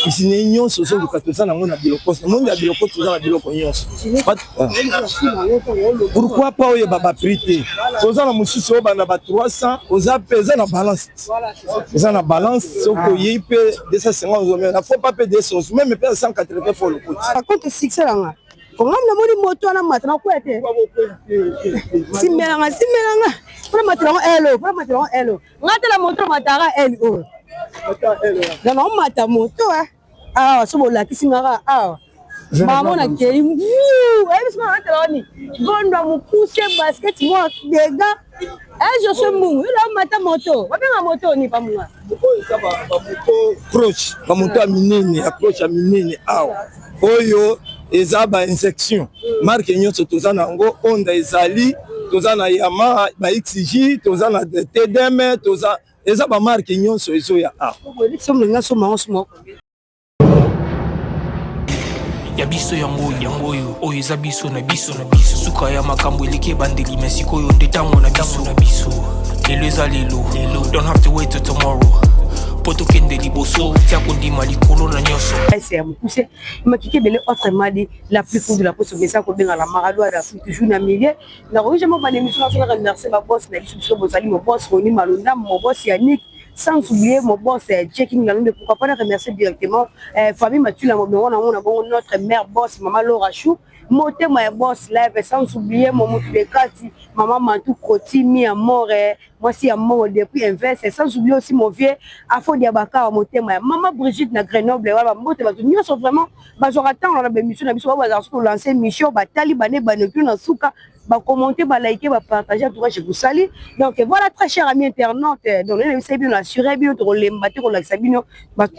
Isine nyonso ozoluka, toza nango na biloko. Monde ya biloko, toza na biloko nyonso. Pourquoi pas oyeba baprix te? Toza na mosusu oyo banda ba 300, oza mpe eza na balance, eza na balance. Soki oyei mpe 250, ozomela, faut pas mpe 200, même mpe 180, faut lokoti. Par contre, succès nanga kongam, namoni moto wana mata, nakwea te. Simbelanga, simbelanga mpona matela yango elo, mpona matela yango elo. Nga tala moto mataka ele oyo na naomata moto awa. So bolakisi ngaka awa, mama nakei ayebisi nga natala wani gondwa mokuse, basket mwa dega. Josue Mbungu, yo naomata moto, babenga moto ni pamunga. Oyo eza bamoto croche, bamoto ya minene, ya croche ya minene awa. Oyo eza ba injection, marque nyonso toza na yango. Honda ezali, toza na Yamaha, ba XJ, toza na TDM, toza, eza bamarque nyonso ezoya awa. Somolinga. Ya biso yango, yango oyo, oyo eza biso na biso na biso. Suka ya makambo eleki ebandeli, me sikoyo nde ntango na biso na biso. Lelo eza lelo lelo, don't have to wait till tomorrow mpo tokende liboso. Tia kondima likolo na nyonso. Ese ya mokuse makiki ebele. Autrement dit, la plus courte de la poste, mesa kobenga la Maradona d'Afrique, toujours na milieu. Nakoki jamais bana émission. Nazongaka remercier baboss na biso. Biso bozali mo boss Roni Malonda, mo boss Yannick, sans oublier mon boss Jackie Ngalonde. Pourquoi pas remercier directement famille Matula Mobongo na mona bongo, notre mère boss Maman Laura Chou, motema ya boss live, sans oublier mon mutu de kati, Maman Mantou Koti mi amore, mwasi ya mbongo depuis Invest, sans oublier aussi mon vieux Afo Diabaka, motema ya Maman Brigitte na Grenoble. Wana bambote bato nyonso vraiment bazwaka ntango na baémission na biso, bao bazala soki tolancer émission, batali bane bane tu na suka, bacommenter, baliker, bapartager. En tout cas, je vous salue. Donc voilà, très cher ami internaute, donc nayebisa bino, assuré bino, tokolemba te kolakisa bino,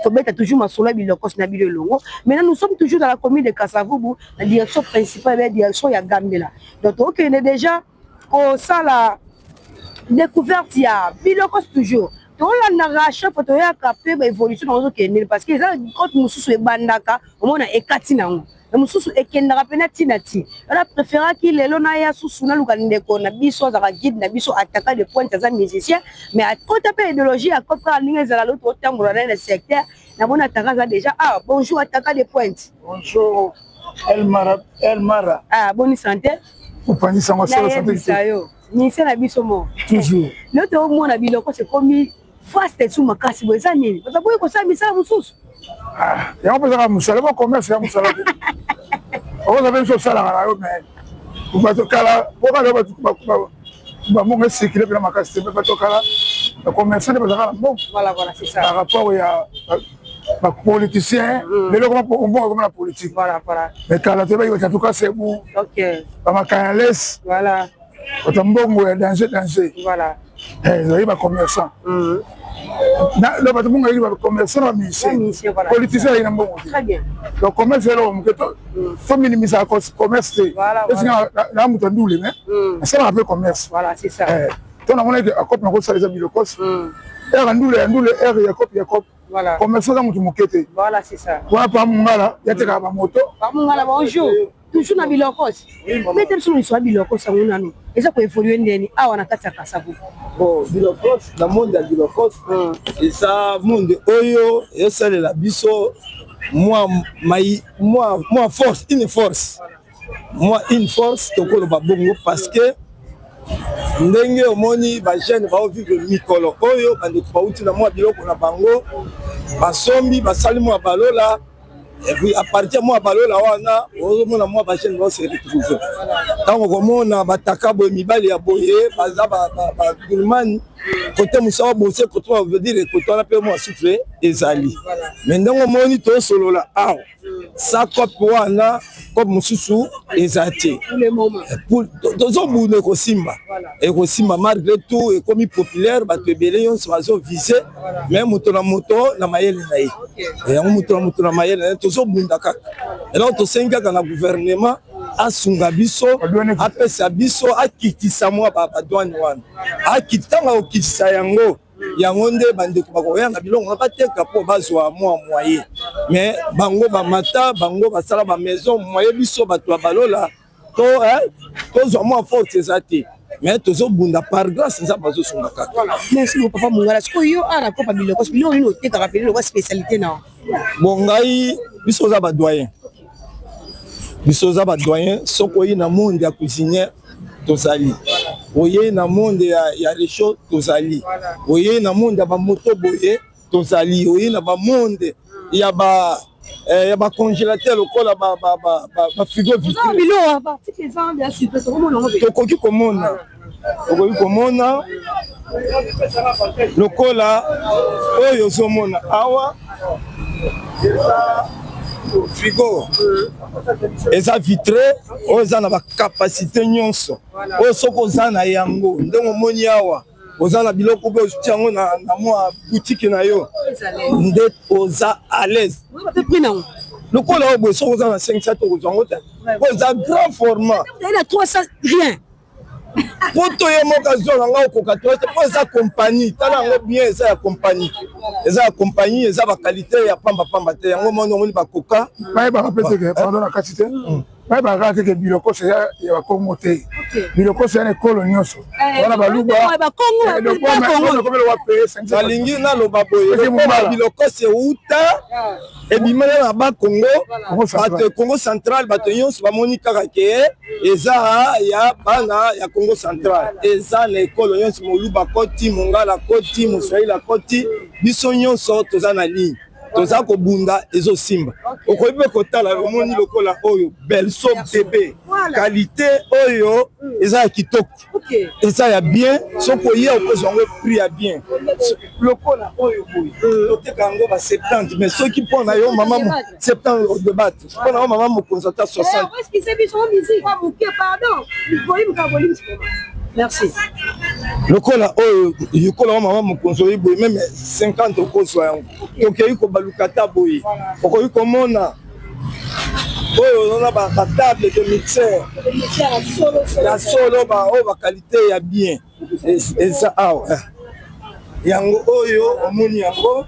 tobeta toujours masolo ya bilokos na bino elongo. Maintenant, nous sommes toujours dans la commune de Kasavubu, la direction principale ya direction ya Gambela. Donc tokende déjà kosala découverte ya biloko. Toujours tolandaka, chaque fois toyaka mpe baévolution nango ozokende, parce que eza côté mosusu ebandaka, omona ekati nango na mosusu ekendaka mpena ntina ti wana. Préféraki lelo naya susu, naluka ndeko na biso azalaka guide na biso, Ataka de Pointe. Aza musicien, mais akota mpe idéologie, akota kaka ndenge ezala. Lo totambola naye na secteur, namoni Ataka aza déjà. Ah, bonjour Ataka de Pointe. Bonjour Elmara, Elmara. Ah, boni santé? Opanzisa ngo sala santé. Nayebisa yo, ministère na biso mo. Toujours. Lelo toomona biloko sekomi faste su makasi boye, eza nini? Bato boye kosala misala mosusu. Ah, yango mpe ezaka mosala mo, commerce ya mosala te. Okoza mpe biso osalaka na yo, mais bato kala po kala bato bambongo esikile mpena makasi te. Mpe bato kala, bacommerçant nde bazalaka na mbongo Voilà, c'est ça. par rapport ya bapoliticien. Lelo mbongo ekoma na politique. Mais kala toyebaki bato tuka sebu, bamakayales, bato mbongo ya danger danger. Ezalaki bacommerçant. Na bato mbongo ayaki bacommerçant na bamusicien, politicien ayaki na mbongo te. Donc commerce eloko moke, to minimisaka commerce te. Esinga na moto andule, mais asalaka mpe commerce. To namonaki acope nakosala eza bilokos ere ndule ya ndule, ere ya cope ya cope. Commerçant aza moto moke te. Wana pa Mongala yatekaka bamoto. Mongala, bonjour. Toujours na bilokos, mete biso liso ya bilokos yango nanu eza koévoluer ndeni awa na kati ya Kasavubu? Bon, bilokos, na monde ya bilokos, eza monde oyo ezosalela biso mwa mai, mwa force, une force, mwa une force tokoloba bongo, parce que ndenge omoni bajeune baovivre mikolo oyo, bandeko bauti na mwa biloko na bango, basombi, basali mwa balola, et puis à partir mwa balola wana, ozomona mwa bajeune bao se retrouve. Ntango komona bataka boye, mibali ya boye baza bagulmani kote mosala bose kote, veut dire kote wana mpe mwa souffle ezali. Mais ndenge omoni tosolola awa, sa cope wana, cope mosusu eza te. Tozobunda, ekosimba, ekosimba. Malgré tout, ekomi populaire, bato ebele nyonso bazoviser, mais moto na moto na mayele na ye. Yango moto na moto na mayele na ye, tozobunda kaka. Eloko tosengi kaka na gouvernement, asunga biso, apesa biso, akitisa mwa badouane wana. Akiti, ntango akokitisa yango, yango nde bandeko bakoya na biloko na bateka mpo bazwa mwa moyen. Mais bango bamata, bango basala bamaison moyen, biso bato ya balola to tozwa mwa force eza te. Mais tozobunda par grâce, Nzambe azosunga kaka. Merci beaucoup, papa Mongala. Sikoyo yo ara kopa biloko, biloko nini otekaka pene lokwa spécialité na? Bon, ngai, biso oza badoyen, biso oza badoyen. Soki oyi na monde ya cuisinière, tozali. Oyei na monde ya réchaud, tozali. Oyei na monde ya bamoto boye, tozali. Oyei na bamonde ya bacongélateur lokola bafrigo vitré, tokoki komona, tokoki komona lokola oyo ozomona awa, eza frigo, eza vitré, oyo eza na bacapacité nyonso. Oyo soki oza na yango, ndenge omoni awa, oza na biloko mpe otia yango na mwa boutique na yo, nde oza à l'aise. Lokola oyo boye, soki oza na 500, okozwa yango te. Oyo eza grand format. Rien. Po to ye moko azwa na nga, okoka to te, po eza compagnie. Tala yango bien, eza ya compagnie, eza ya compagnie, eza baqualité ya pambapamba te. Yango moni, omoni bakoka. Bayebaka mpe teke, pardon, na kati te, bayebaka kaka teke biloko eza ya Bakongo te. Biloko eza na ekolo nyonso wana, Baluba. Nalingi naloba boye, lokola biloko euta, ebimana na Bakongo, bato Congo Central, bato nyonso bamoni kaka ke eza ya bana ya Congo Central. Eza na ekolo nyonso: Moluba koti, Mongala koti, Moswahili akoti. Biso nyonso toza na ligne, toza kobunda, ezosimba. Okoki mpe kotala, omoni lokola oyo berceau bébé, qualité oyo eza ya kitoko, eza ya bien. Soki oye, okozwa yango prix ya bien. Lokola oyo boye, toteka yango ba 70, mais soki mpo na yo mama, 70 odebate, mpo na yo mama mokonzi, ata 60. Merci. Lokola oyo, lokola oyo mama mokonzi oyi boye, même 50 okozwa yango. Tokei kobaluka ta boye, okoki komona oyo ozona batable de mixeur ya solo, oyo baqualité ya bien eza awa. Yango oyo omoni, yango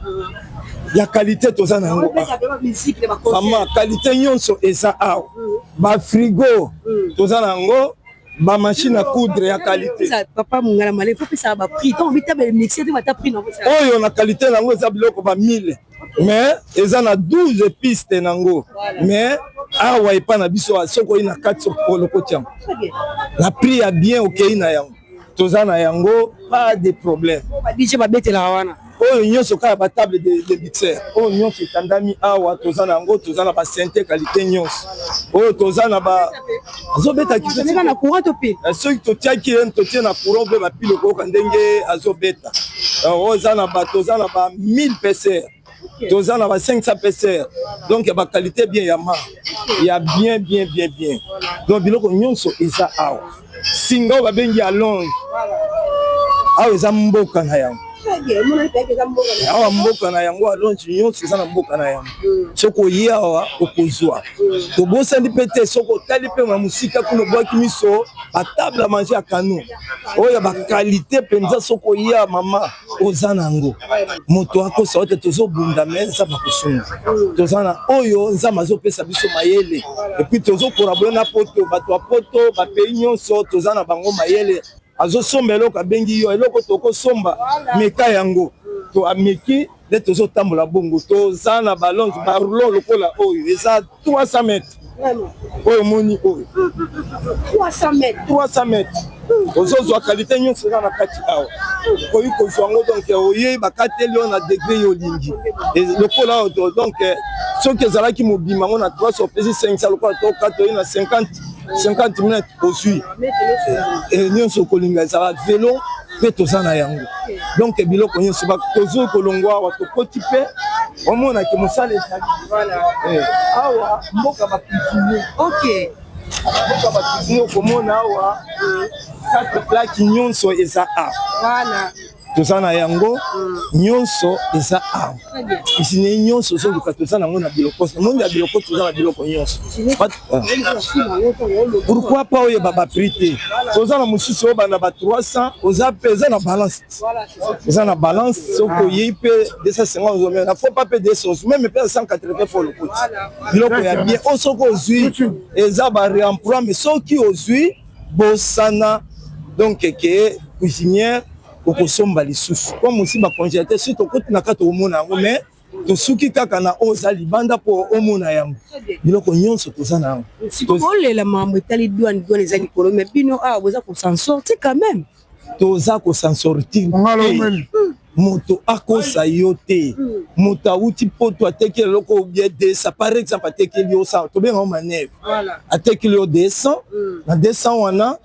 ya qualité, toza na yango mama, qualité nyonso eza awa. Bafrigo toza na yango, bamachine à coudre ya qualité. Papa Mongala Male, faut pesaka baprix ntango bitaba mixé te, bata prix. Oyo na qualité nango eza biloko ba 1000, mais eza na 12 piste nango. Mais awa epa na biso, soki oyi na kati, olokoti yango na prix ya bien. Okei na yango, toza na yango, pas de problème. Badj babetelaka wana. Oyo nyonso kaka batable de mixeur, oyo nyonso etandami awa, toza na yango. Toza na basynthé qualité nyonso oyo, toza na ba azobeta. Na courant to mpe? Soki totiaki ye, totie na courant mpe bapile, okoyoka ndenge azobeta. Oyo eza na ba, toza na ba 1000 PCR, toza na ba 500 PCR, donc ya baqualité bien, ya ma ya bien bien bien bien. Donc biloko nyonso eza awa. Singa oyo babengi allonge awa, eza mboka na yango awa, mboka na yango. Allonge nyonso eza na mboka na yango. Soki oye awa, okozwa. Tobosani mpe te, soki otali mpe na mosika kuna, obwaki miso, batable à manger ya kano, oyo ya baqualité mpenza. Soki oye, mama, oza na yango. Moto akosa ote, tozobunda, mais Nzambe akosunga. Toza na oyo Nzambe azopesa biso mayele, et puis tozocollaborer na Poto, bato ya Poto, bapays nyonso toza na bango mayele. Azosomba eloko, abengi yo, eloko tokosomba, meka yango, to ameki nde tozotambola bongo. Toza na ballonge, barouleau lokola oyo eza 300 mètres, oyo omoni oyo. 300 mètres. 300 mètres, ozozwa qualité nyonso eza na kati awa, okoki kozwa yango. Donc oyei, bakateli oyo na degré yo olingi. Lokola oyo, donc soki ezalaki mobima yango na 300, opesi 500. Lokola tokata, oyi na 50 50 mètres, ozwi nyonso okolinga. Ezala velo mpe toza na yango. Donc biloko nyonso tozwi kolongwa awa, tokoti mpe omonake mosala ezali awa, mboka bacuisinier. Mboka bacuisinier, okomona awa quatre plaque nyonso eza awa. Toza na yango nyonso, eza awa. Cuisinier nyonso ozoluka, toza nango na biloko monde ya biloko, toza na biloko nyonso. Pourquoi pas oyeba baprix te? Toza na mosusu oyo banda ba 300, oza mpe eza na balance, eza na balance. Soki oyei mpe 250, ozomela na faut pas mpe 200, même mpe 180, faut lokoti biloko ya bien. Oyo soki ozwi, eza baréemploi, mais soki ozwi, bosana. Donc ke cuisinière okosomba lisusu comme osi bacongélateur, soki tokoti na kati okomona yango, mais tosuki kaka na oyo oza libanda mpo omona yango. Biloko nyonso toza na yango. Olela makambo etali douane, douane eza likolo, mais bino awa boza kos'en sortir quand même. Toza kos'en sortir. Moto akosa yo te. Moto awuti poto, ateki eloko bien 200 par exemple, atekeli yo 100, tobenga manœuvre, atekeli yo 200. Na 200 wana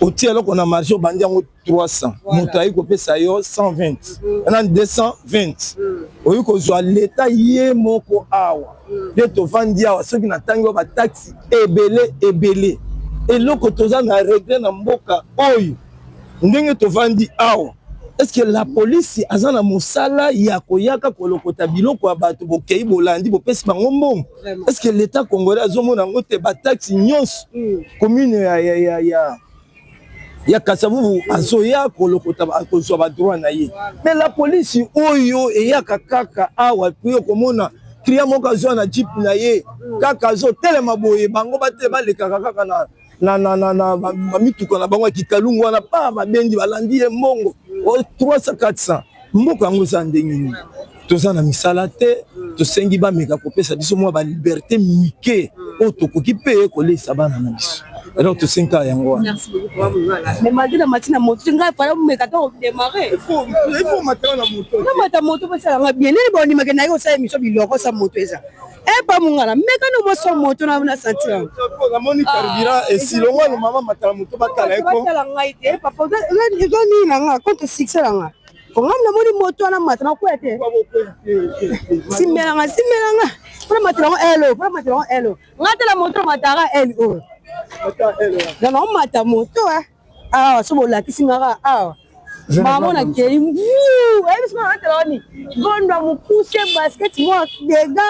otie eloko na marché, obandi yango 300, moto ayi kopesa yo 120 na 220, oyi kozwa leta ye moko awa nde tovandi awa. Soki natangi oyo bataxe ebele ebele, eloko toza na règle na mboka oyo ndenge tovandi awa, est-ce que la police aza na mosala ya koyaka kolokota biloko ya bato? Bokei, bolandi, bopesi bango mbongo. Est-ce que l'état congolais azomona yango te? Bataxe nyonso, commune ya Kasavubu azoya kolokota, kozwa badroit na ye, mais la police oyo eyaka kaka awa, puis okomona client moko azwa na jeep na ye kaka, azotelema boye, bango bate balekaka kaka na bamituka na bango ya kikalungu wana, pa babendi, balandi ye mbongo 300, 400. Mboka yango eza ndenge nini? Toza na misala te. Tosengi bameka kopesa biso mwa baliberté mike oyo tokoki mpe kolesa bana na biso. Alors tosengi kaka yango wana. Mais malgré na mati na moto, ngai fala omeka ta kodémarrer. Il faut matala na moto. Namata moto mpo esalanga bien. Nini bondimake naye kosala émission biloko sa moto eza epa mongala, meka no moso moto na sentir yango. Namoni carburant esilongo wana, mama matala moto, batala ye ko. Batala ngai te, papa. Eza nini na nga contre succès na nga? Konga namoni moto wana, mata nakwea te. Simbelanga, simbelanga mpona matela yango elo, mpona matela yango elo. Nga tala moto mataka ele oyo na naomata moto awa. So bolakisi ngaka awa, mama nakei ayebisi nga natala wani gondwa mokuse, basket mwa dega.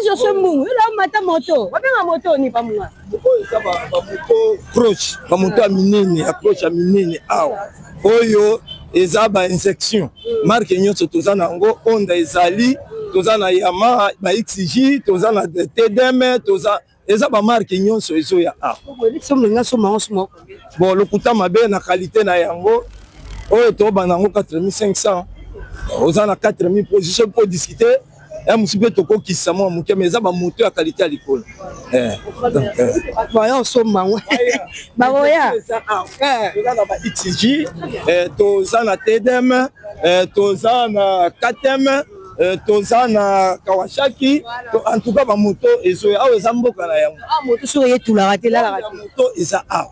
Josue Mbungu yo mata moto, babenga moto ni pamunga. Oyo eza bamoto croche, bamoto ya minene ya croche ya minene awa. Oyo eza bainjection, marque nyonso toza na yango. Honda ezali, toza na Yamaha ba XJ, toza na TDM, toza, eza bamarque nyonso ezoya awa. Bon, lokuta mabe na qualité na yango. Oyo tobanda yango 4500, oza na 4000 position mpo discuter ya mosu mpe tokokisa mwa moke, mais eza bamoto ya qualité ya likolo. Baya osomba yango, bakoya. Toza na ba XJ, toza na TDM, toza na KTM, toza na Kawasaki. En tout cas bamoto ezoya awa, eza mboka na yango. Moto soki eyetulaka te, elalaka te. Moto eza awa,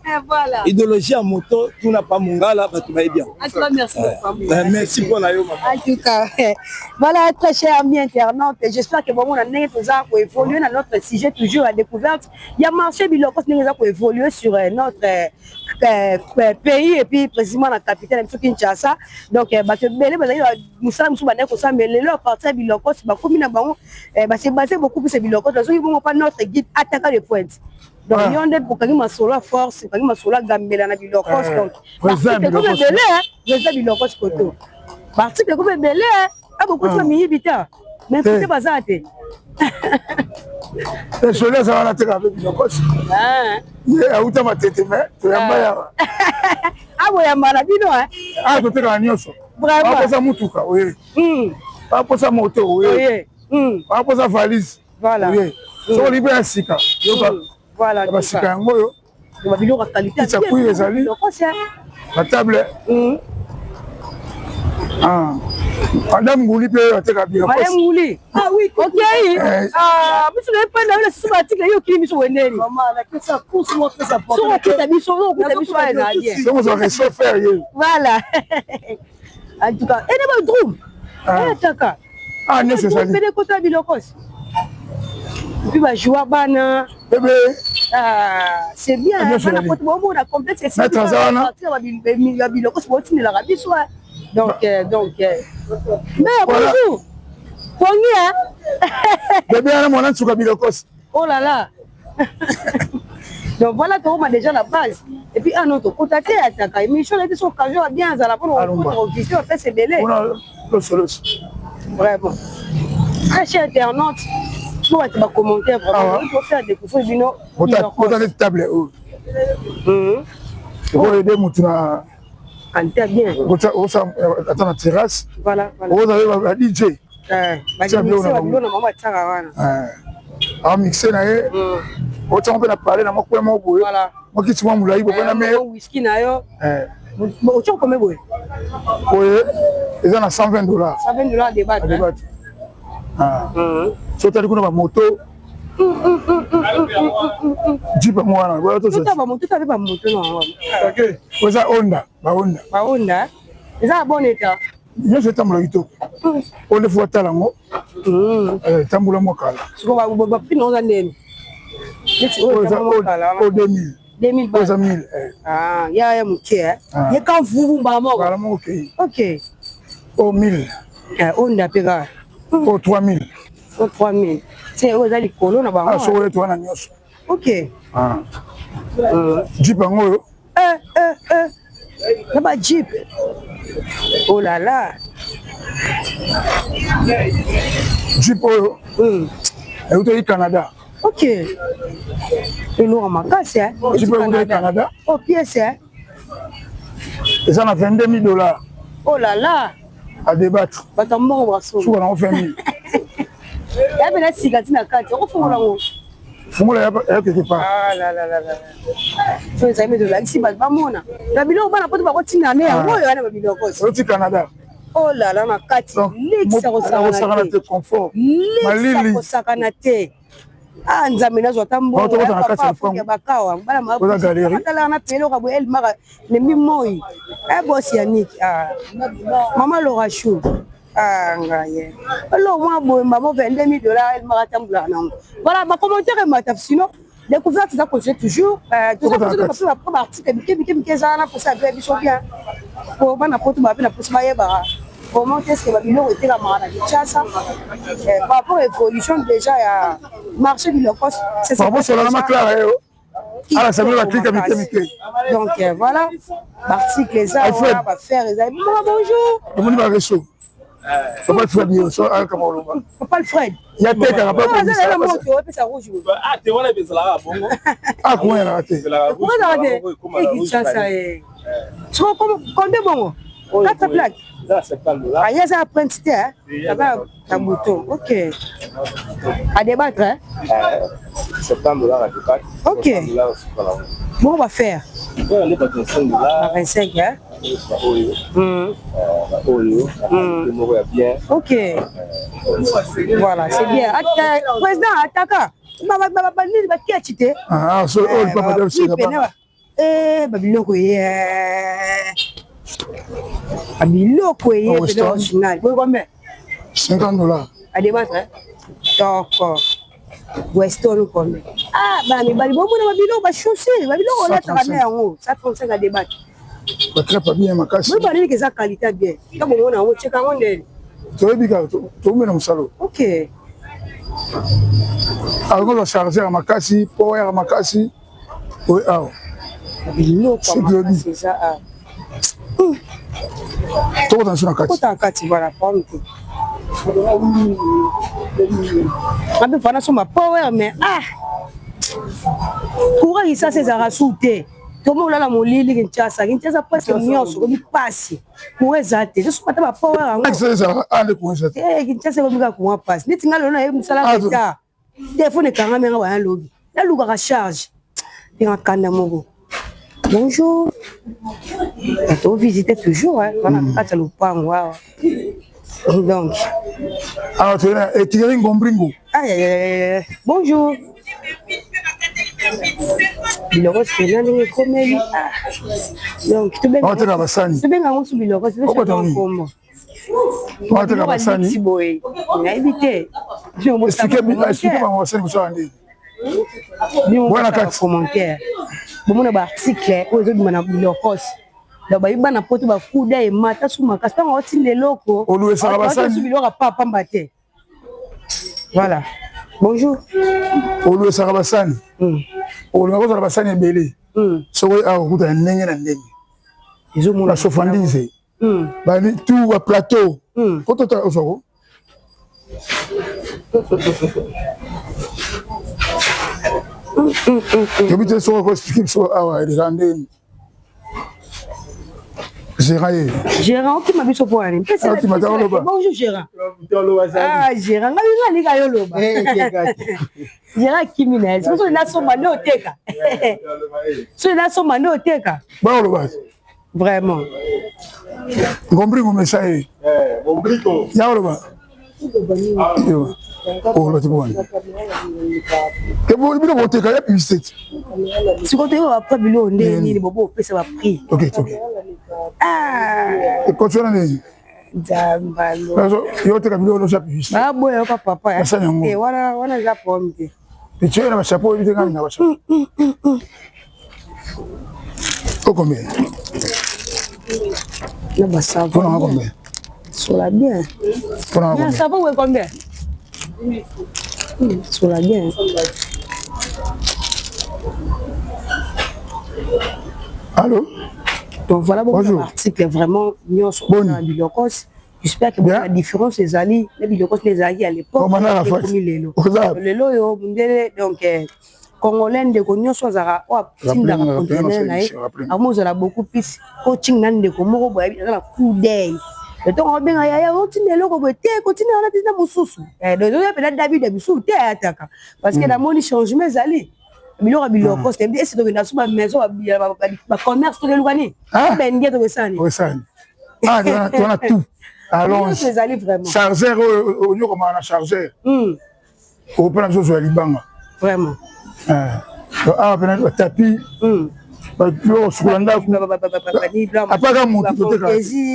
idéologie ya moto tuna pa mongala, bato bayebi yango. Merci mpo na yo. En tout cas, voilà, très cher ami internaute, j'espère que bon, on a toza koévoluer dans notre sujet, toujours la découverte ya marché biloko, ndenge eza koévoluer sur notre pays et puis précisément na capitale na biso Kinshasa. Donc bato ebele bazali mosala mosusu bandaki kosala, mais lelo à partir ya biloko bakomi na bango, base base beaucoup plus ya biloko. Nazoki bongo pa notre guide ataka le pointe. Donc yo nde okangi masolo ya force, okangi masolo ya gambela na biloko. Donc baarticle ekomi ebele, eza biloko koto, baarticle ekomi ebele, abokotima miyibi te, mais fute baza te. Soli aza wana te, kaka bilokosi ye auta Matete, mais toyamba yawa. Aboyamba na bino. Awa totekaka nyonso. Baposa mutuka, oye. Baposa moto, oye. Baposa valise, oye. Soki olingi mpe ya sika, yoka basika yango oyo. Biloko ya qualité. Kiti ya cuir ezali, batable. Madame Nguli mpe oyo ateka biloko. Madame Nguli, ah oui, okei. Ah, biso na epanda yo susu batika yo okili biso wendeni. Soki okuta biso, okuta biso wana ezala bien. Soki ozwaka chauffeur ye. Voilà, en tout cas ene badrum etaka. Ah, nyonso ezali. Pene kota biloko puis bajoua bana. Bebe. Ah, c'est bien, bana poto bomona complexe ya biloko botindelaka biso. Donc mais bonjour pongi, hein. Bebe wana mwana nsuka bilokosi. Oh là là. Donc voilà, tokoma déjà la base et puis ano tokota te, ataka émission na biso, occasion ya bien azala mpona kovisite bapese ebele. Losoloso. Vraiment, très cher internaute, po bato bacommentaire, vraiment pour faire découvrir bino. Bota neti table oyo. Ekoyede motu na qualité bien. Osa ata na terrasse. Voilà, voilà. Oza ba DJ. Eh, ba DJ ba bilona mama tanga wana. Eh. A mixer na ye. Otia mpe na palais na moko moko boye. Voilà. Mokiti mwa molayi boye na me. Whisky na yo. Eh. Otia combien boye? Boye eza na 120 dollars. 120 dollars débat. Débat. Ah. So tali kuna ba moto. Jeep yango wana tota bamoto tape bamoto na yango oza Honda ba Honda ba Honda eza na bon état nyonso etambola kitoko oyo nde fo atala yango etambola mwa kala sikoyo baprix na oza ndeni oyo 2000 2000 oza 1000 ah ya ya moke ye ka mvuvu mbala moko mbala moko okei ok oyo 1000 Honda mpe kaka oyo 3000 o 3000 te oyo eza likolo na bango ah soki oyetu wana nyonso ok ah. Jeep yango oyo eh, eh, eh. Na ba jeep oh là là jeep oyo eutaki Canada ok eloko makasi jeep oyo eutaki Canada o pièce eza na 22 000 dollars oh là là à débattre bato ya mbongo basomba suka nango 20 000 ya pena sika ti na kati okofungola ngo fungola ya quelque part ah la la la la so ezali mpe tolakisi bato bamona na biloko bana poto bakotinda nde yango oyo wana babiloko oti Canada oh là là na kati luxe akosakana te confort malili kosakana te ah nzambe nazwa ata mbongo ya bakawa bana matalaka na peloka boye elmaka lembi moi e bosi ya niki ah mama Laura Chou ah ngai eloko mwa boye mama 22 000 dollars elmaka tambolaka nango voilà bacommentaire emata sinon découverte eza continue toujours toza baarticle mike mike mike eza wana mposa ya biso bien po bana poto bape na mposa bayebaka comment est-ce que babiloko etekamaka na Kinshasa par rapport à évolution déjà ya marché biloko babosolana maklara yo ala sabino baklika mike mike donc voilà baarticle eza wana bafaire eza mama bonjour omoni bareseau Papa Alfred yo so aka moloba. Papa Alfred. Ya teka papa. Azala na moto opesa rouge. Ah te wana ezalaka bongo. Ah comment ezalaka te. Comment ezalaka te? Eh Kinshasa eh. Soko combien bongo? Quatre plaques. Ah, il y a ça apprenti hein. Ça na bouton. OK. À débattre hein. 70 dollars à débattre. OK. Bon, on va faire. 25 hein. Oyo oyo moko ya bien. Ok. Voilà, c'est bien. Président, ataka. Banini bakechi te. Ah, so oyo papa Eh, babiloko ye. Babiloko ye pene original. Boye combien? 50 dollars. À débattre hein? D'accord. Weston combien? Ah, bana mibali bomona babiloko ba chaussures, babiloko olataka nde yango. 135 à débattre. Batrape bien makasi. Boye banini eza qualité bien. Ntango bomona yango tsheka yango ndeni. Toyebi kaka toumela mosala. Ok. Akozwa chargeur ya makasi, power ya makasi. Oyo awa. Biloko makasi eza awa. Tokota na biso na kati. Kota na kati voilà, problème te. Ngapi fana soma power mais ah courant Kinshasa ezalaka su te. Tomo olala molili Kinshasa, Kinshasa presque nyonso komi pasi. Courant eza te. Tosopa ata ba power yango. Eh Kinshasa ekomi kaka courant pasi. Neti nga lelo nayebi mosala retard. Telefone ekangami nga baya lobi. Nalukaka charge. Ndenge kanda moko. Bonjour. To visiter toujours hein. Wana kati ya lopango awa. Donc. Alors tu es étiré ngombringo. Aïe aïe aïe. Bonjour. Biloko sipena ndenge ekomeli. Donc tobenga basani. Tobenga yango su biloko kombo. Wateka basani. Boye. Nayebi te. Expliquer bango basani kosala ndenge. Bwana kati commentaire. Bomona ba article oyo ezobima na bilokos. Donc bayebi bana poto bakuda emata su makasi ntango aotinda eloko oluesaka basani su biloko apa pamba te. Voilà. Bonjour. Oluesaka basani. Olinga kozala basani ebele. Soki awa okuta ndenge na ndenge. Ezomona basofandise. Bani tout ba plateau. Kotota ozwako. Toyebi te soki okoexplike biso awa eleka ndeni. Gérant ye. Gérant okima biso mpo nani? Okima ta oloba. Bonjour Gérant. Ah Gérant, ngai ngai nika yo loba. Gérant akimi na ye. Soki nasomba nde oteka. Soki nasomba nde oteka. Ba oloba. Vraiment. Ngombri ngomesa ye. Ya oloba. Oloba te mpo nani? Bino boteka ya publicité te. Sikoyo toyeba baprix biloko ndenge nini bobo opesa baprix. Ok, ok. Ekoti wana nini? Nzambalo. Yo oteka biloko nyonso ya publicité. Baboya yoka papa. Basali yango. Eh, wana wana eza problème te. Etioyo na bachapeau oyebi te ngai na bachapeau. O combien? Na basavon. Pona nga combien? Sola bien. Pona nga combien? Savon we combien? Sola bien. Allô? Donc voilà beaucoup d'articles vraiment nyonso na bilokos. J'espère que la différence ezali na bilokos nde ezalaki à l'époque. Ekomi lelo. Lelo oyo mundele donc congolais ndeko nyonso azalaka oyo atindaka conteneur na ye akomi ozala beaucoup plus coaching na ndeko moko boye aza na coup d'œil ntongo obenga yaya otinda eloko boye te kotinda wana tinda mosusu donc oya mpena dabida misusu te ayataka parce que namoni changement ezali biloko ya biloko c'est ese tokenda so bamaison bacommerce tokeluka nini baindien tokesala nini tona tout allonge ezali vraiment chargeur oyo onyokomaka na chargeur okopena biso ozwa libanga vraiment awa pena batapi biloko kosukola ndako apaka motu toteka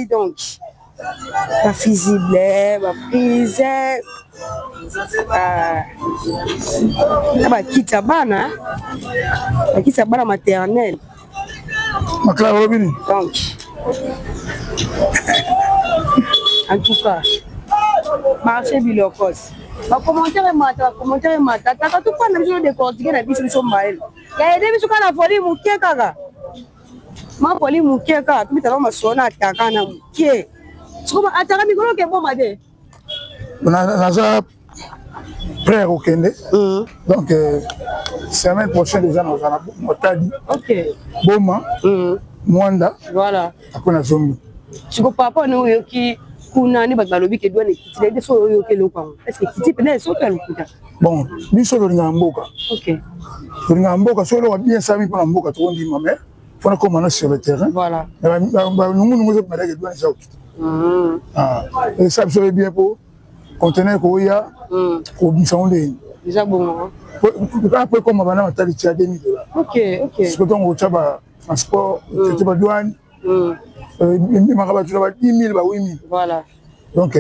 donc bafusible baprise na bakiti ya bana bakiti ya bana maternelle makala olobi nini donc en tout cas marché bilokos bacommentaire emata bacommentaire emata ataka tofanda biso décortique na biso biso mayele ya ede biso kaka na volume moke kaka ma volume moke kaka tobitaka masolo na ataka na moke sikoyo ataka mikolo okeboma te naza prêt ya kokende donc semaine prochaine déjà nazala na Matadi Boma Mwanda voilà après nazongi siko papa ne oyoki kuna nde bato balobi ke douane ekiti nayebi so oyoki eloko yango est ce que ekiti mpena esoki ya lokuta bon biso tolingaka mboka tolingaka mboka soki eloko bien esalami mpona mboka tokondima mais mpona koma na sur le terrain voilà banungunungu eza malaki douane eza kokita esala biso bien mpo conteneur koya kobimisa ngo ndeni eza bongo kaka po ekoma bana matali tia 2000 dollars siko ntongo otya ba transport otya ba douane ememaka bato na ba 10 000 ba 8 000 voilà donc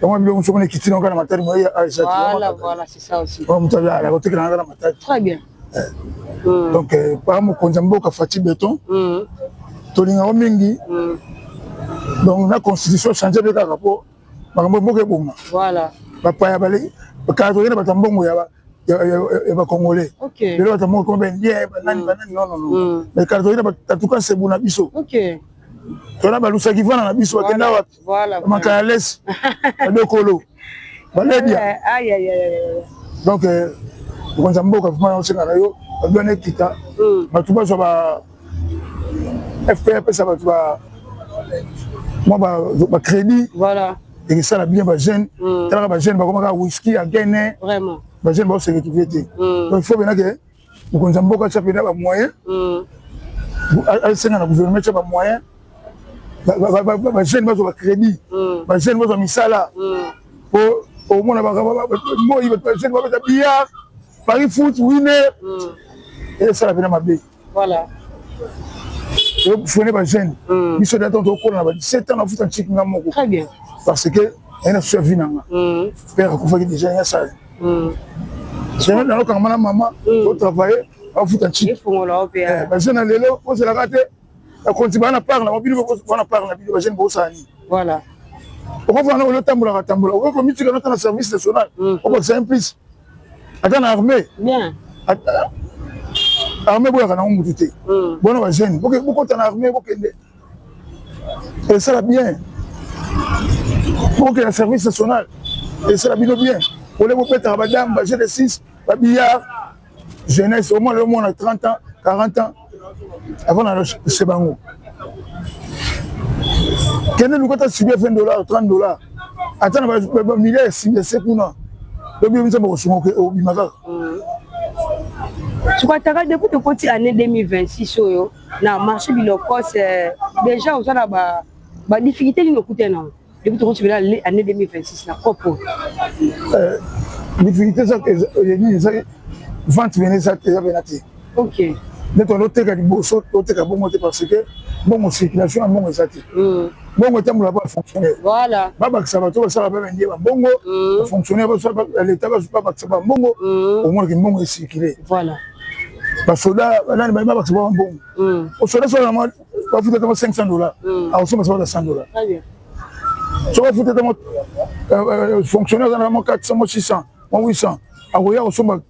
yango biloko mosusu mona ekiti nango kaka na matali moye moto akotekela kaka na matali très bien donc par mokonzi ya mboka Fatshi Béton tolingako mingi donc na constitution change mpe kaka mpo makambo mboka ebonga bapaya bale kala tokende bato ya mbongo ya bacongolais lelo bato ya mbongo koma baindien banani banani non non non mais kala tokende batuka nsebu na biso tona balusaki vana na biso bakenda wapi makaya lesi badokolo baledia donc mokonzi ya mboka vraiment osenga na yo babwana ekita bato bazwa ba fp apesa bato ba mwa bacrédit ekesala bien bajeune talaka bajeune bakomaka whisky agene bajeune baose retrouve te donc il faut pena ke mokonzi ya mboka atya pena bamoyen asenga na gouvernement atya bamoyen bajeune bazwa bacrédit bajeune bazwa misala po omona moi bajeune babeta billard paris foot winner esala pena mabe freine bajeune biso da ntango tokola na ba 17 ans nafuta ntiki nga moko parce que aye na susu ya vie na nga père akufaki déjà ya sala nalokanga na mama totravaille afuta ntiki bajeune na lelo ozelaka te bakonzi baa na part na bino bana part na bino bajeune bosala nini okofana olio otambolaka tambola okoki komitika nota na service national okokisa un plus ata na armée armée boyaka nango mutu te bona bajeune bokota na armée bokende esala bien bokende na service national esala bino bien ole bopetaka badame ba de 6 babillard jeunesse au moins lelo mwana 30 ans 40 ans avant na se bango. Kende luka ata studio 20 dollars, 30 dollars, ata na bamilliard ya se kuna, lobi Nzambe akosunga, obima kaka. Sikoataka depuis tokoti année 2026 oyo na marché Bilokos, déjà oza na badifficulté nini okuta nango depuis tokoti bela année 2026 na kopo? Difficulté nini? Eza vente pene, eza pena te. Nde toteka liboso, toteka bongo te, parce que mbongo, circulation ya mbongo eza te. Mbongo etambola pa bafonctionnaire. Babakisa bato basala mpe bandie bambongo, bafonctionnaire leta babakisa bambongo, omonaki mbongo ecircule. Basoda nani babakisa ba bambongo. Osoda so bafuta tamo 500 $, akosomba sabata 100 $. So bafuta tamo fonctionnaire aza na mo 400, mo 600, mo 800, akoya kosomba,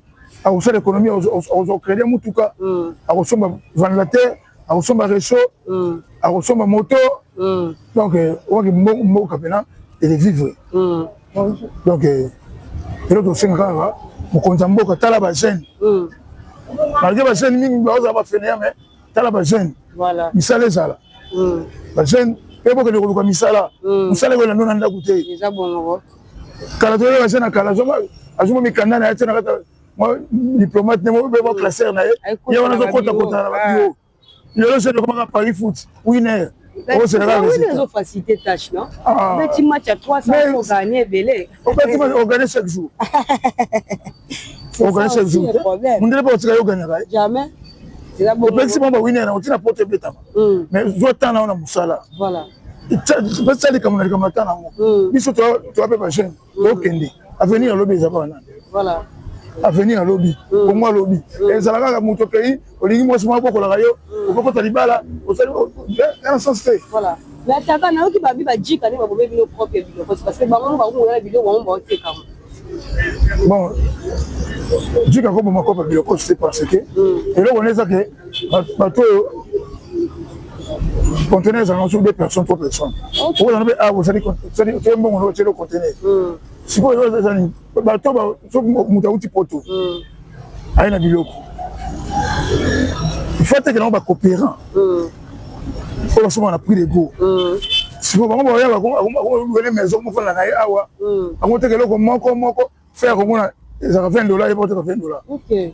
akosala économie, akozwa crédit ya mutuka, akosomba ventilateur, akosomba réchaud, akosomba moto. Donc oki mboka mpena elevivre. Donc eloko tosenga kaka mokonzi ya mboka, tala bajeune. Malgré bajeune mingi bazala bafainéants, mais tala bajeune, misala ezala, bajeune mpe bokende koluka misala. Mosala ekoyela ndo na ndako te. Kala toyeba bajeune na kala azoma mikanda na ye te na kata diplomate ne mo classeur na ye, ye wana azokotakota na babureau. Lelo jeune ekomaka Paris foot winner. Facilité tâche, non? Obeti match à 300, ogagner ebele. Obeti, ogagner chaque jour, ogagner chaque jour. Mondele mpe otika yo ogagnaka. Jamais. Opekisi bango bawinner na otina poto ebetama, mais zwa temps na yo na mosala, pesa likambo na likambo na temps nango. Biso toa mpe bajeune, tokende avenir. Alobi eza bana avenir, alobi Kongo, alobi ezala kaka moto okei olingi mwasi moko bokolaka yo, okokota libala na sens te. Mais ataka nayoki babi bajika nde babobe bino propre biloko, parce que bango bakomoyala biloko, bango baotekama. Bon, jika koboma kopa biloko te, parce que eloko wana eza ke bato oyo conteneur ezalaka sur deux personnes, trois personnes, okozala mpe awa osali otie mbongo otieli conteneur. Sikoyo ezali bato, moto auti poto aye na biloko, il faut atekela yango bacoopérant oyo basomaka na prix de gros. Sikoyo bango baya bakolouer maison moko na ye awa, akoteka eloko moko moko fer komona ezalaka 20 $, ye bakoteka 20 $.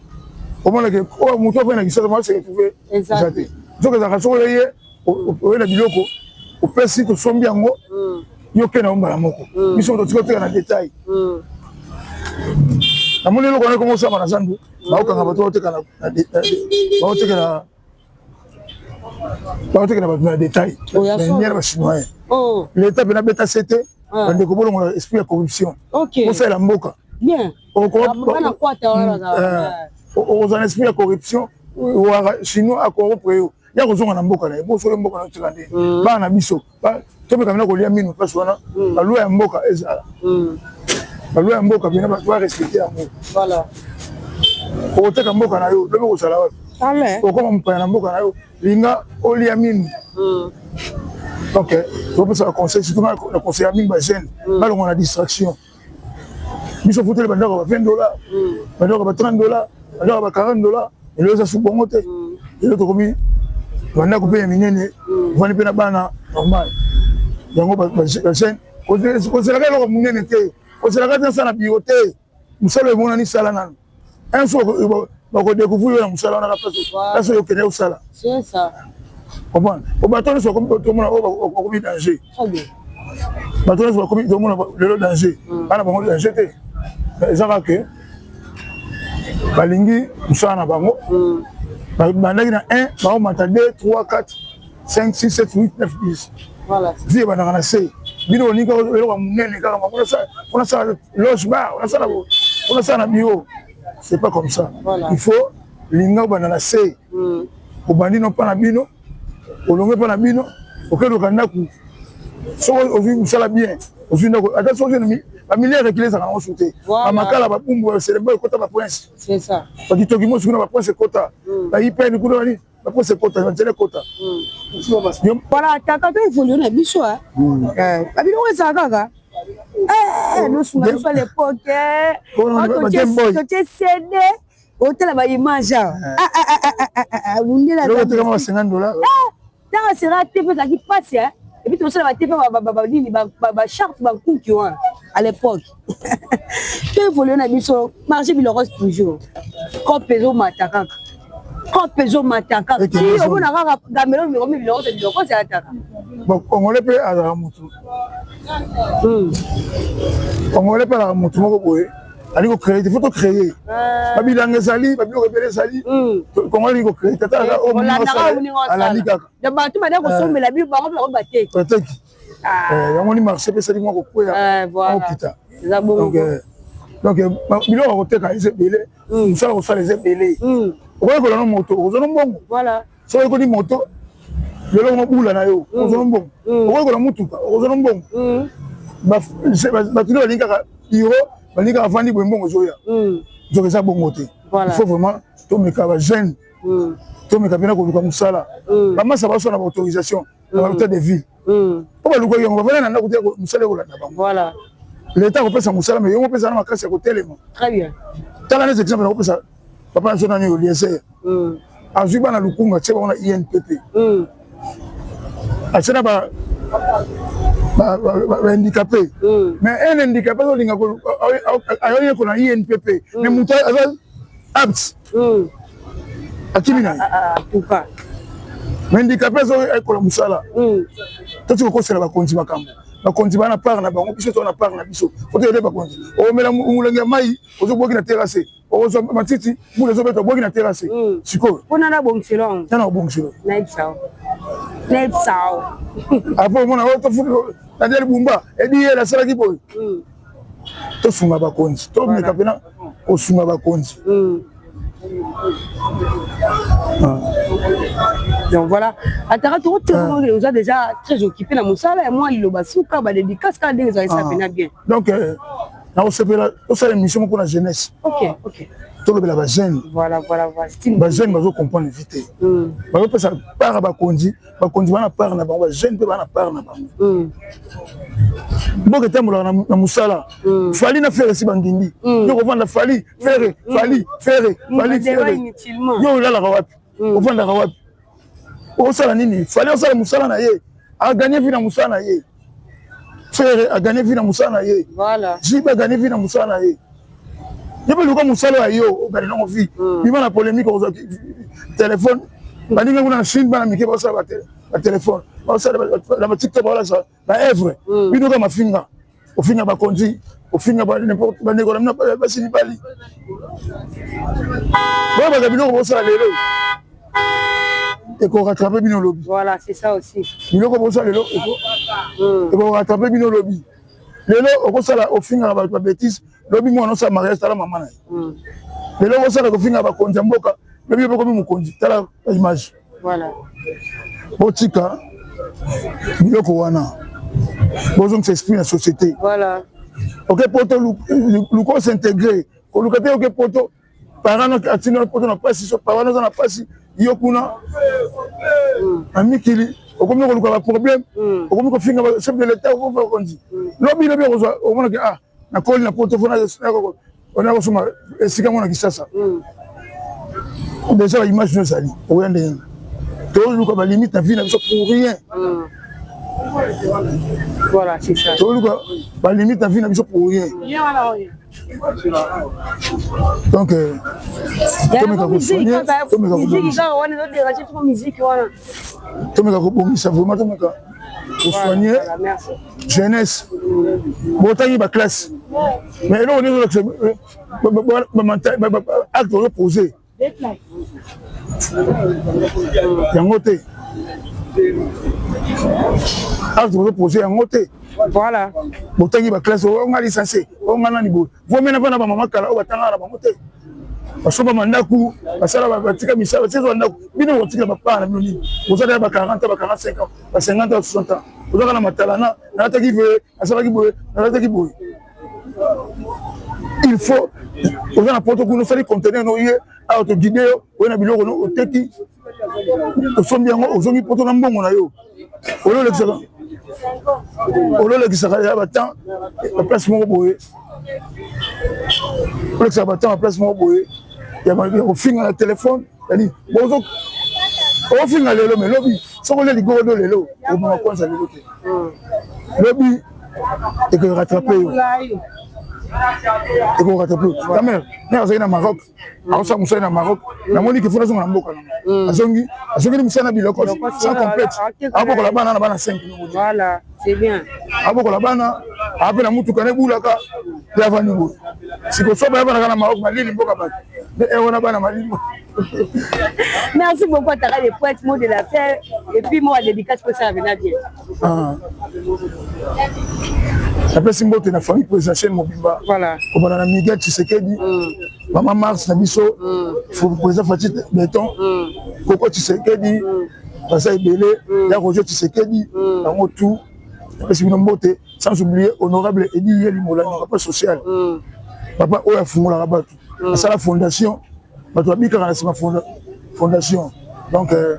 Omonake oyo moto afai na Kisasa ma se retrouve eza te. Soki ezalaka, soki oye oye na biloko, opesi, tosombi yango, yo ke na yo mbala moko. Biso totika oteka na détail. Namoni eloko wana ekoma osama na zandu, baokanga bato baotekela bato na détail, na bachinois. L'état mpena beta se te. Bandeko, bolongola esprit ya corruption, osalela mboka. Okozala na esprit ya corruption, waka chinois acorrompre yo, ya kozonga na mboka na ye. Bosoki mboka na yo tika nde bana na biso tomeka mina kolia mino place wana. Baloi ya mboka ezala, baloi ya mboka mpena bato barespecte yango. Okoteka mboka na yo, lobi kozala wapi? Okoma mopaya na mboka na yo. Linga olia minu. Donc topesaka conseil, surtout na conseil ya mingi bajeune, balongwa na distraction. Biso futeli bandako ba 20 $, bandako ba 30 $, bandako ba 40 $. Lelo eza su bongo te. Lelo tokomi bandako mpe ya minene, ovandi mpe na bana normal. Yango bajeune, kozelaka eloko monene te, kozelaka te nasala na bureau te. Mosala emonani, sala nano un jour, bakodécouvrir yo na mosala wana, place oyo okende kosala. Comprendre? Po bato nyonso tomona oyo bakomi danger, bato nyonso bakomi tomona lelo danger, bana bango danger te. Eza kaka ke balingi mosala na bango. Bandaki na 1, baomata 2, 3, 4, 5, 6, 7, 8, 9, 10. Vie ebandaka na se. Bino olingi eloko ya monene kaka, onasala loge bar, onasala na bureau. C'est pas comme ça. Il faut linga obanda na se. Obandi no mpa na bino, olonge mpa na bino, okendoka ndako. Soki ozwi mosala bien, ozwi ndako, ata soki bamiliare ekili ezalaka nango su te. Bamakala, babumbu, baselemba ekota, baprince, bakitoki mosi kuna, baprince ekota, baipene kuna, bani baprince ekota, banzela ekota. Voilà, kaka to évolue na biso, babiloko ezala kaka nosunga biso à l'époque, totie CD, otala baimage awa. Mundele. Ntango sera te mpe ezalaki mpasi. Et puis tosala batepe banini, bacharte, bankuki wana à l'époque. To évolue na biso, marché Bilorose toujours, cope ezomata kaka, cope ezomata kaka ti omona kaka gamelo mikomi Bilorose, Bilorose ataka. Bon, Congolais mpe azalaka motu, Congolais mpe azalaka motu moko boye, alingi kocréer te. Faut tocréer. Babilanga ezali, babiloko ebele ezali. Congolais alingi kocréer te, atalaka alandi kaka. Bato bada kosombela bino, bango mpe bango bateki. Bateki yango ni marché mpe esali mwa kokweya, okita. Donc biloko ya koteka eza ebele, mosala kosala eza ebele. Okoyekola no moto, okozwa no mbongo. Soki oyekoli moto lelo, mobula na yo, okozwa no mbongo. Okoyekola mutuka, okozwa no mbongo. Bato nde balingi kaka bureau, balingi kaka vandi boye, mbongo ezoya. Nzoka eza bongo te. Il faut vraiment tomeka, bajeune, tomeka mpena koluka mosala. Bamasa basala na baautorisation na bahôtel de ville mpo balukaki yango, bavanda na ndako te, mosala ekolanda bango. Leta akopesa mosala, mais yango opesa na makasi ya kotelema. Tala neti exemple nakopesa, papa na biso nani, Eliezer, azwi bana Lukunga, atie bango na INPP, atie na bahandicapé. Mais un handicapé azolinga ayoyeko na INPP, mais moto aza apte akimi na ye. Mais handicapé azoyekola mosala. Toti kokosela bakonzi makambo. Bakonzi baa na part na bango, biso toza na part na biso. Faut toyede bakonzi. Omela molangi ya mai, ozobwaki na terrasse. Okozwa matiti, mbula ezobeta, obwaki na terrasse. Sikoyo mpona na bongiselo yango. Tana obongiselo. Nayebisa, nayebisa. Apo omona oyo Daniel Bumba edi ye asalaki boye. Tosunga bakonzi, tomeka mpena kosunga bakonzi. Donc voilà, ataka tokotika, oza déjà très occupé na mosala ya mwa liloba suka, badédicace kaka ndenge ezalisa pena bien. Donc nakosepela tosala émission moko na jeunesse. Tolobela bajeune. Voilà. Bajeune bazocomprendre vie te. Bazopesa part ya bakonzi, bakonzi bana part na bango, bajeune mpe bana part na bango. Mboka etambolaka na mosala. Fally na Ferre esi bangindi. Yo kovanda Fally, Ferre, Fally, Ferre, Fally, Ferre, yo olalaka wapi? Ovandaka wapi? Osala nini? Fally osala mosala na ye, agagner vie na mosala na ye. Ferre agagner vie na mosala na ye. JB agagner vie na mosala na ye. Yo mpe luka mosala ya yo, ogagner nango vie. Bima na polémique. Okozwa telefone, baninga kuna na Chine, bana mike basala batelefone, basala na baTikTok, baolakisa baœuvre. Bino kaka mafinga, ofinga bakonzi, ofinga bandeko na bino basi, mibali. Boyebaka biloko bosala lelo ekorattraper bino lobi. Voilà, c'est ça aussi. Biloko bosala lelo ekorattraper bino lobi. Lelo okosala, ofingaka bato babêtises, lobi mwana osala mariage, tala mama na ye. Lelo okosala kofinga bakonzi ya mboka, lobi yo bokomi mokonzi, tala image. Botika biloko wana, bozongisa esprit na société. Oke poto, luka os'intégrer, koluka te oke poto, parent atindi na poto na pasi, so parent oza na pasi, yo kuna na mikili okomi koluka baproblème, okomi kofinga chef de l'État, okokonzi. Lobi lobi okozwa, omonaki ah, nakoli na poto, fo ona kosomba esika mona Kisasa. Déjà baimage no ezali, okoya ndenge toluka balimite na vie na biso pour rien. Voilà, c'est ça. Toluka balimite na vie na biso pour rien. Donc tomeka kosoigner, tomeka kobongisa vraiment, tomeka kosoigner jeunesse. Botangi baclasse, mais eloko nini ozolakisa? Acte ozoposer yango te, acte ozoposer yango te. Botangi baclasse, onga licencié, onga nani boye, vomena vana bamama kala oyo batangaka na bango te, basomba bandako, basala, batika misala, batika bandako. Bino bokotikela bapara na bino nini? Bozaka ba 40 ans, ba 45 ans, ba 50 ans, ba 60 ans, ozaka na matalana, nalataki boye, nasalaki boye, nalataki boye. Il faut oza na poto kuna, osali conteneur no ye awa, toguide yo, oye na biloko no, oteki, osombi yango, ozongi poto na mbongo na yo. Ololekisaka ya batemps baplace moko boye, olekisaka batemps baplace moko boye ya kofinga na telefone, yani bozo Ofinga lelo mais lobi soki olie ligorodo lelo obima kwanza lelo te. Lobi eko rattraper yo. Eko rattraper yo. Ta mère, mère azali na Maroc. Akosala mosala na Maroc. Namoni ke faut nazonga na mboka na. Azongi, azongeli mosala na biloko sans complexe. Abokola bana na bana 5. Voilà, c'est bien. Abokola bana, ape na mutuka na ebulaka pe avandi boye. Sikoyo so bayabana na Maroc malili mboka bato. Nde wana bana malili. Merci beaucoup à Tara les poètes, mot de la fin, et puis moi, dédicace pour ça, bien. Ah. napesi mbote na famille présidentielle mobimba voilà. kobanda na Miguel Tshisekedi mm. mama Mars na biso mm. président Fatshi Beton mm. Koko Tshisekedi mm. baza ebele mm. ya Roger Tshisekedi bango mm. tout napesi bino mbote sans oublier honorable Edi Yeli Molangi papa social mm. papa oyo afungolaka bato mm. asala fondation bato babikaka na nsima fondation donc euh,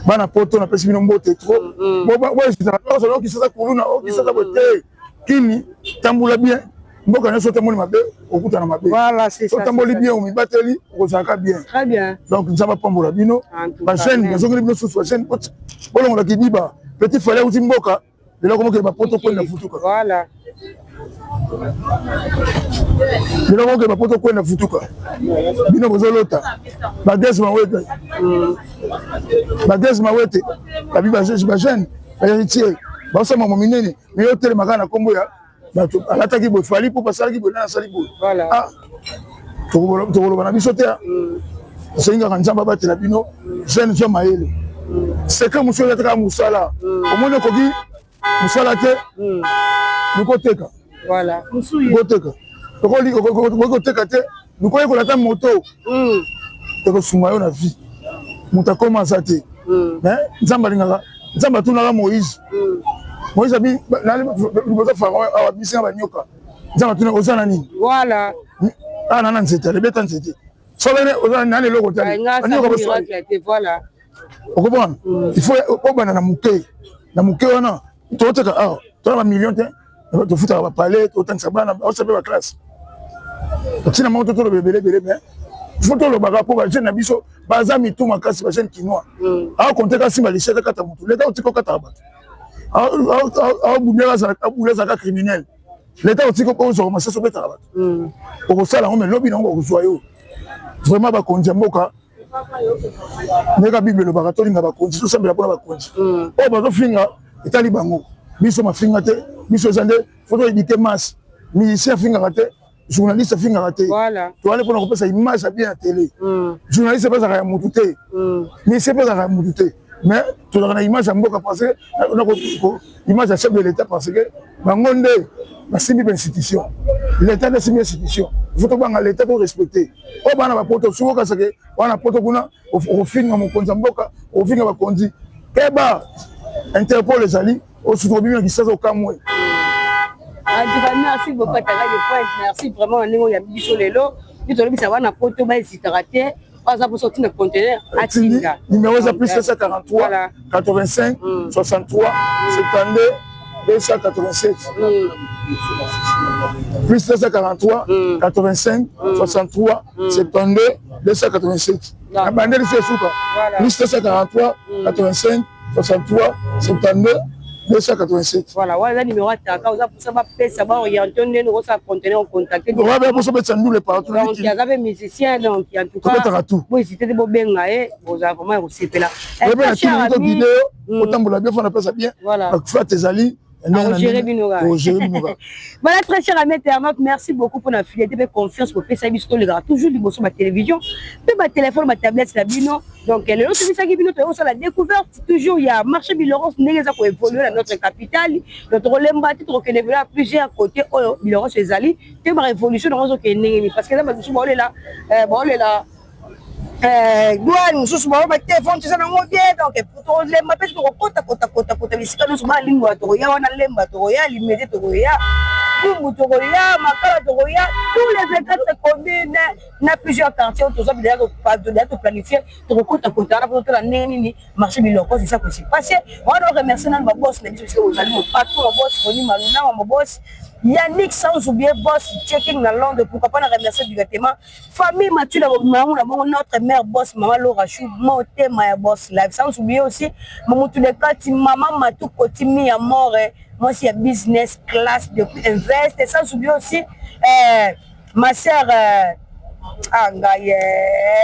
bana poto napesi bino mbote trop boezitaka okisasa kuluna okisasa boye te kini tambola bien mboka nyonso otamboli mabe okutana mabe otamboli bien omibateli okozalaka bien donc nzambe apambola bino bajeune nazongeli bino susu bajeune bolongola kidiba petit fale auti mboka lelo komokende bapoto kwenda futuka voilà lelo komokende bapoto kwenda futuka bino bozolota bagese mawete bagese mawete babi bajeune baheritier baosala mambo minene me yo otelema kaka na nkombo ya bato alataki boye fali mpo basalaki boye nani asali boye ah tokoloba na biso te tosengi kaka nzambe abatela bino jeune zwa mayele secret mosusu eza te kaka mosala omoni okoki mosala te lukoteka lukoteka okoki koteka te lukoyekola ata moto ekosunga yo na vie moto akoma aza te mais nzambe alingaka nzambe atunaka moïse moïse abi liboso pharaon awa bisinga banyoka nzambe atuna oza na nini voilà awa na na nzete alebeta nzete sobene oza nani eloko te banyoka boswali okomprendre il faut obanda na moke na moke wana toteka awa tona bamillion te tofutaka bapalais totangisa bana baosa mpe baklasse ntina moko totoloba ebele ebele mais faut tolobaka mpo bajeune na biso baza mitu makasi bajeune kinois akonte kasimba lishete kata motu leta otika okataka bato abule azalaka criminel leta otika ozwaka masasi obetaka bato okosala yango me lobi nango bakozwa yo vraiment bakonzi ya mboka ndeka bible elobaka tolinga bakonzi tosambela mpona bakonzi oyo bazofinga etali bango biso mafinga te biso eza nde faut toéduquer masse musicien afingaka te journaliste afingaka te toali mpona kopesa image ya bien ya télé journaliste mpe azalaka ya motu te musicien mpe azalaka ya motu te mais tozalaka na image ya mboka parce que image ya chef de l'état parce que bango nde basimbi bainstitution l'état nde asimbi institution faut tobanga l'état to respecte oyo bana bapoto soki okasake wana poto kuna okofinga mokonzi ya mboka okofinga bakonzi keba interpol ezali osuki obimi na kisasa okamwe. En tout cas, merci beaucoup Ataka de Pointe, merci vraiment na ndenge oyambi biso lelo. Biso tolobisa bana poto ba hésitaka te, baza poso otinda conteneur atinda. Numéro eza plus 743 85 63 72 287. Plus 243 85 63 72 287. Na bandeli se suka. Plus 243 85 63 72 287. Voilà, wana numéro ataka oza posa bapesa baoriente ndenge okosala conteneur ocontacte. Oza posa obetisa ndule partout. Donc aza mpe musicien donc en tout cas tobetaka tout. Bohésite te bobenga ye bozala vraiment ya kosepela. Oyebi na kini to guide yo otambola bien fana pesa bien. Voilà. Flat ezali Gérer bino kaka. Voilà très cher ami internaute, merci beaucoup pour la fidélité et confiance pour pesa biso tolekaka toujours liboso ba télévision mpe ba téléphone ba tablette na bino. Donc lelo tobisaki bino toyokosala découverte toujours ya marché Biloros ndenge eza koévolue na notre capitale. Donc tokolemba te tokokende vela à plusieurs côtés oyo Biloros ezali te ba révolution nango ezokende ndenge nini parce que eza bato mosusu baolela baolela douane mosusu baoba te vente eza nango bien donc tokolemba mpe tokokota kota kota kota bisika nyonso balingwa tokoya wana lemba tokoya limete tokoya bumbu tokoya makala tokoya tous les 24 communes. Na plusieurs quartiers oyo toza deja toplanifie, tokokota kota wana mpo totala ndenge nini marché biloko eza kosi passe wana. Remercie nanu baboss na biso bisika bozali, mo patron, boss Roni Maluna, mo boss Yannick, sans oublier boss Checking na Londres. Pourquoi pas na remercier directement famille Mathieu na Mamango na bongo, notre mère boss Mama Laura Chou, motema ya boss live, sans oublier aussi Mamutu de Kati, Mama Matou Kotimi ya More, mwasi ya business class depuis Invest, et sans oublier aussi ma sœur ah ngai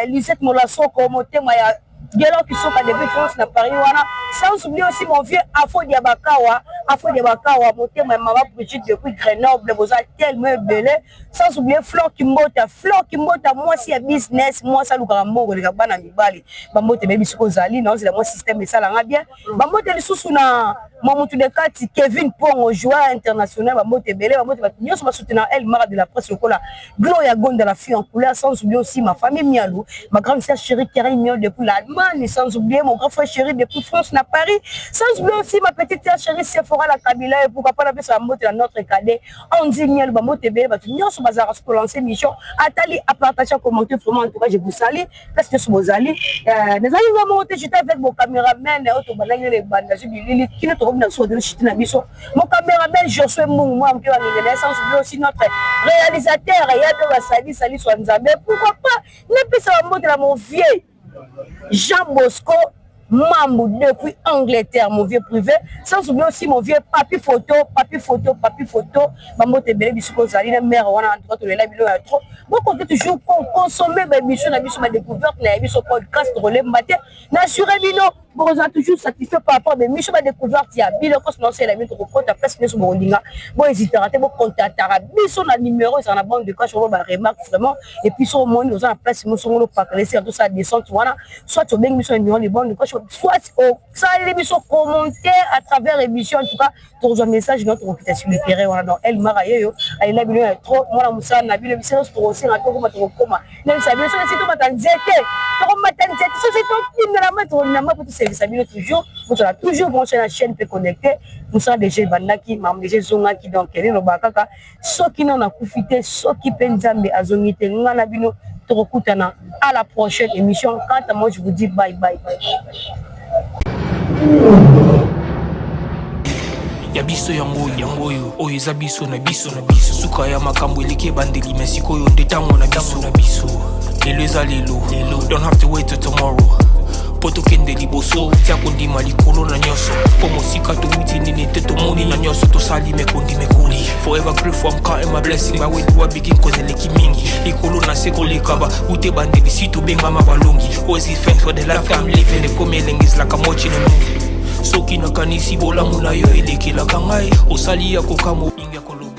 Lisette Molasoko, motema ya Gelo Kisoka depuis France na Paris wana, sans oublier aussi mon vieux Afo Diabakawa, Afo Diabakawa, motema ya Mama Brigitte depuis Grenoble. Boza tellement ebele, sans oublier Flore Kimbota, Flore Kimbota, mwasi ya business, mwasi alukaka mbongo koleka bana mibali. Bambote bebi soki ozali naozela mwa système esalanga bien. Bambote lisusu na Mamutu de Kati, Kevin Pongo, joueur international. Bambote ebele, bambote bato nyonso basoutenir El Mara de la presse lokola Gloria Gonda, la fille en couleur, sans oublier aussi ma famille Mialou, ma grande sœur chérie Karine Miol depuis l'Allemagne, sans oublier mon grand frère chéri depuis France na Paris, sans oublier aussi ma petite sœur chérie Sephora la Kabila, et pourquoi pas napesa bambote na notre cadet Andy Miel. Bambote ebele, bato nyonso bazalaka soki tolancer mission, atali, apartage, commenter. Vraiment, en tout cas, je vous salue place nyonso bozali. Nazali nga moko te, j'étais avec mon caméraman oyo tobandaki nene ebanda zwi bilili kino tokomi na biso kodelo chute na biso, mon caméraman Josué Mungu mwana moke bangenge na ye, sans oublier aussi notre réalisateur ya mpe basali saliswa Nzambe. Pourquoi pas napesa bambote na mon vieux Jean Bosco Mambu depuis Angleterre, mon vieux privé, sans oublier aussi mon vieux Papi Photo, Papi Photo, Papi Photo, bambote ebele bisiko ozali na mare wana. En tout cas, tolela bino ya trop. Bokoki toujours consommer baémission na biso, badécouverte na biso, podcast tokolemba te. Na assuré bino bokozala toujours satisfait par rapport baémission, badécouverte ya biloko naosala bino. Tokokota place nyonso bokolinga, bohésitaka te, bocontactaka biso na numéro ezala na bande de cash oyo baremarque vraiment. Et puis so omoni oza na place mosongolo pakala esika tosala descente wana, soit obengi biso na numéro de bande de cash, soit osaleli biso commentaire à travers émission. En tout cas, tokozwa message na tokokita sur le terrain wana. Donc El Mara yeyo alela bino ya trop, mwana mosala na bino. Biso nyonso tokosenga tokoma, tokokoma nayebisa bino soki tomata nzete, tokomata nzete, soki tokimela mai, tokonama po toservisa bino toujours. Bozala toujours branché na chaîne mpe connecté. Mosala déjà ebandaki, makambo déjà ezongaki. Donc elobaka kaka soki nano nakufi te, soki mpe Nzambe azongi te, nga na bino tokokutana à la prochaine émission. Quant à moi, je vous dis bye bye bye, bye. Ya biso yango yango oyo, oyo eza biso na biso na biso. Suka ya makambo eleki ebandeli, me sikoyo nde ntango na biso na biso. Lelo eza lelo lelo, don't have to wait till tomorrow mpo tokende liboso. Tia kondima likolo na nyonso, mpo mosika towuti nini te, tomoni na nyonso tosali mekondi mekoli. Forever grateful, I'm counting my blessing. By where do I begin? Cause eleki mingi likolo na se koleka ba ute bandeli si tobengama balongi. Always give thanks for the life I'm living. Ekomi elengi, is like I'm watching a movie. Soki nakanisi bolamu na yo elekelaka ngai, osali ya kokamwa mingi ya koloba.